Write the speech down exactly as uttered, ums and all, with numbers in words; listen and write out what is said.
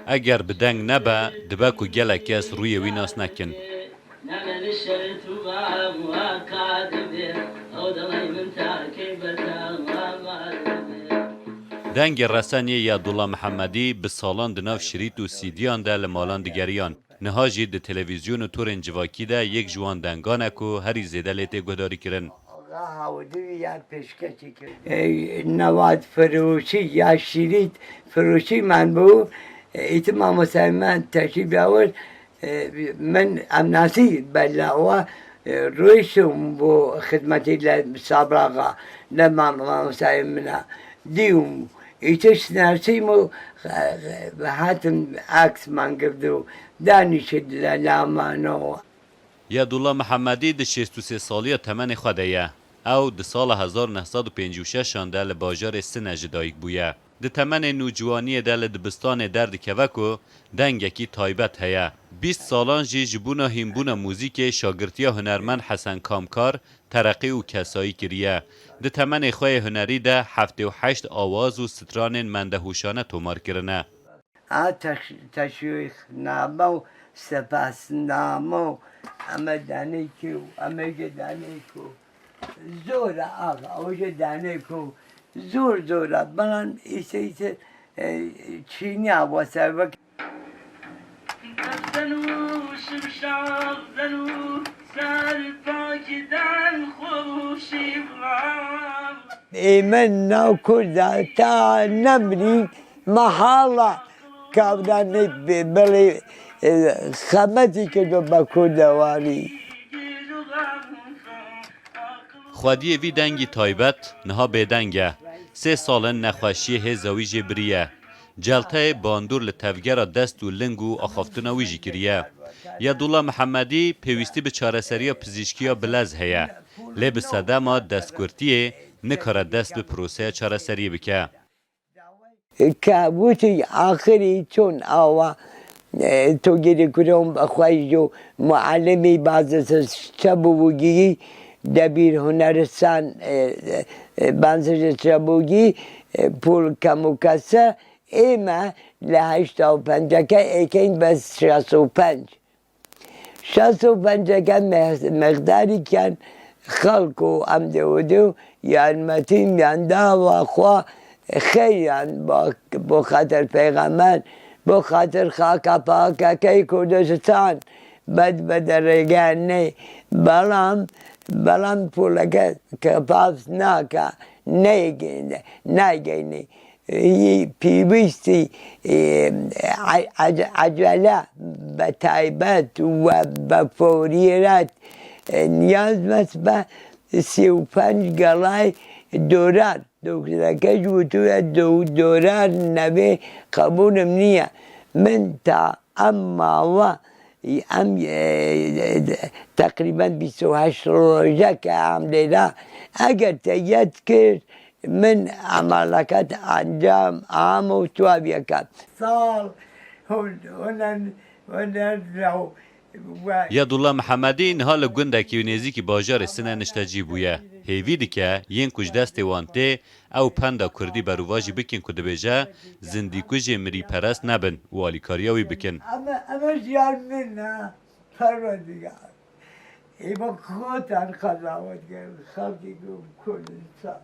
Eger bi deng nebe, dibe ku gelek kes rûyê wî nas nekin. Dengê resen yê Yadullah Mihemedî bi salan di nav şirît û sîdiyan de li malan digeriyan. Niha jî di televîzyon û torên civakî de yek ji wan dengan e ku herî zêde lê tê guhdarîkirin. Axa Hawdî ya pêşketî kir. E, newad firoşî ya şîrît firoşî man bû. E, îtî mamostayê me teşrîf ya wir. E, min em nasî belawa, e, rûşûm bo xidmetî le Sabir Axa, le mam-, mamostayê min a. Dîwm, îtî şinasîm û, e, e, hatim aks man gird û danîşid le lamano. Yadullah Mihemedî di şêst û sê saliya temenê xwe de ye. Ew di sala hezar neh sed û pêncî û şeş an de li bajarê Sine ji dayik bûye. Di temenê nûciwaniyê de li dibistanê derdikeve ku dengekî taybet heye. Bîst salan jî ji bona hînbûna muzîkê şagirtiya hunermend Hesen Kamkar tereqî û kesayî kiriye. Di temenê xwe yê hunerî de heftê û heşt awaz û stranên mendehûşane tomar kirine. A teş-, teşwîqname û sepasname û em ê danê kê û em ê jê danê ku zor e, axa, ew jê danê ku zor zor e, belam îse îse, e, çîniya wese wek. Ême nav Kurda ta nemrî mehala kavranê be-, belê, e, xemetî kirdo be Kurda warî. Xwediyê vî dengî taybet niha bêdeng e. Sê sal in nexweşiyê hêza wî jê biriye. Celteyê bandor li tevgera dest û ling û axaftina wî jî kiriye. Yadullah Mihemedî pêwîstî bi çareseriya pizîşkiya bilez heye, lê bi sedema destkurtiyê nikare dest bi proseya çareseriyê bike. Ke witî axirî çûn awa, e, to girî kurom xwe ji muallimî bazı çebûgî, debîr huneristan, e, e, bazı çebûgî, e, pul kemûkese, ê me li heşta û penceke êkeyn bes şêst û penc. Şêst û penceke meh-, mexdarî ken xelk û em dê û dê û yarmetî miyan dawa xwe xeyran bo, bo xatir pêxemer, bo xatir xaka pakekey Kurdistan, bed bede rêgenê. Belam, belam puleke kepaf naka, neyge-, naygeynê. Yî pêwîstî, e, e, ece-, ecele be taybet we be forîret, e, niyaz mes be sî û penc gelay dolar. Doktoreke ji witûye do-, dolar nevê qebûlim niye. Min ta em mawa, em, e, e, teqrîben bîst û heşt rojeke em lêra. Eger te yet kir, Min emaleket encam am û tuwabiyeke. Sal hûn, hûn, hûn rew we. Yadullah Mihemedî niha li gundekî nêzîkî bajarê Sine niştecî bûye. Hêvî dike yên ku ji destê wan tê, ew penda kurdî berovajî bikin ku dibêje, zindîkujê mirîperest nebin û alîkariya wî bikin. Eme, eme jiyar min e, Perwerdîgar. Ê bak, Xudan qezawet kir, xelkê ku Kurdistan.